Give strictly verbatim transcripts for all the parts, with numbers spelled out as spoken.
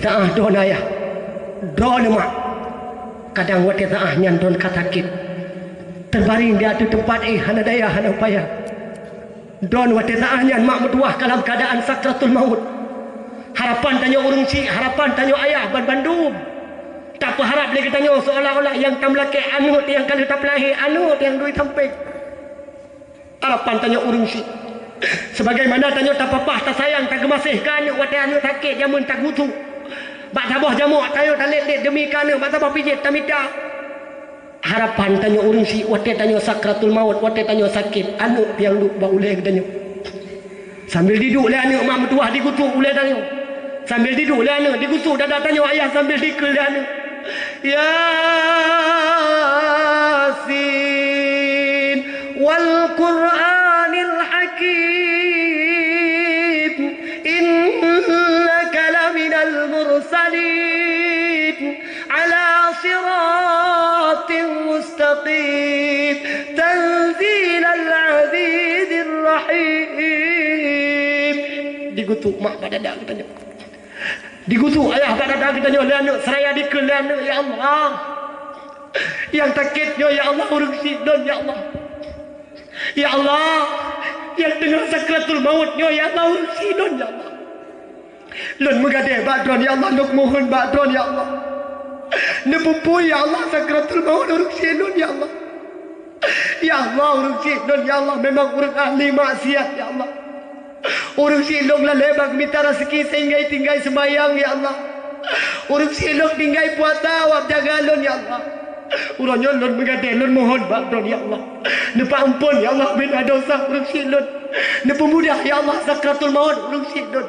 Ah, droeneuh ayah, droeneuh mak, kadang watée saát nyan droeneuh ka sakét, teubaring di ateueh teumpat, eh, hana daya, hana upaya. Droeneuh watée saát nyan mak meutuwah ka lam keuadaan sakratul maut. Harapan tanyoe ureuëng syik, harapan tanyoe ayah ban bandum. Tapeuharab lé geutanyoe seolah-olah nyang tameulakée aneuëk nyang ka lheueh tapeulahé, aneuëk nyang dui sampéng. Harapan tanyoe ureuëng syik. Sebagaimana tanyoe tapapah, tasayang, tageumaséh keu aneuëk watée aneuëk sakét jameun tagusok. Bak saboh jamoe tanyoe talét-lét deumi keu aneuëk, bak saboh pijét tamita. Harapan tanyoe ureuëng syik watée tanyoe sakratul maut, watée tanyoe sakét, aneuëk nyang duek bak ulée geutanyoe. Sambil diduek lé aneuëk mak meutuwah digusok ulée tanyoe. Sambil diduek lé aneuëk digusok dada tanyoe ayah sambil dikeue lé aneuëk. Yasin, wal Qur'anil Hakim, innaka laminal mursalin, ala siratin mustaqim, tanzilal azizir rahim. Digusok mak bak dada geutanyoe. Digusok ayah bak dada geutanyoe lé aneuëk, seraya dikeue lé aneuëk, ya Allah. Nyang sakét nyoe, ya Allah, ureuëng syik lôn, ya Allah. Ya Allah, nyang teungoh sakratul maut nyoe, ya Allah, ureuëng syik lôn, ya Allah. Lôn meugadée bak Droeneuh, ya Allah, lôn mohon bak Droeneuh, ya Allah. Neupeupui, ya Allah, sakratul maut ureuëng syik lôn, ya Allah. Ya Allah, ureuëng syik lôn, ya Allah, memang ureuëng ahli maksiat, ya Allah. Ureuëng syik lôn lalée bak mita raseuki sehingga tinggai seumayang, ya Allah. Ureuëng syik lôn tinggai puasa wab jaga lôn, ya Allah. Uroe nyoe lôn meugadée, lôn mohon bak Droeneuh, ya Allah. Neupeuamphon, ya Allah, bina desya ureuëng syik lôn. Neupeumudah, ya Allah, sakratul maut ureuëng syik lôn.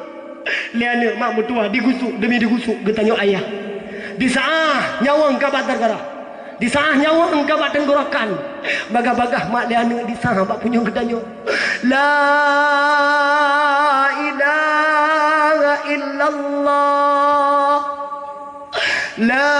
Lé aneuëk mak meutuwah digusok deumi digusok geutanyoe ayah. Di saát nyawöng ka bak gargara, di saát nyawöng ka bak teunggorokan, bagah-bagah mak lé aneuëk disah bak punyueng geutanyoe. La ilaha illallah. La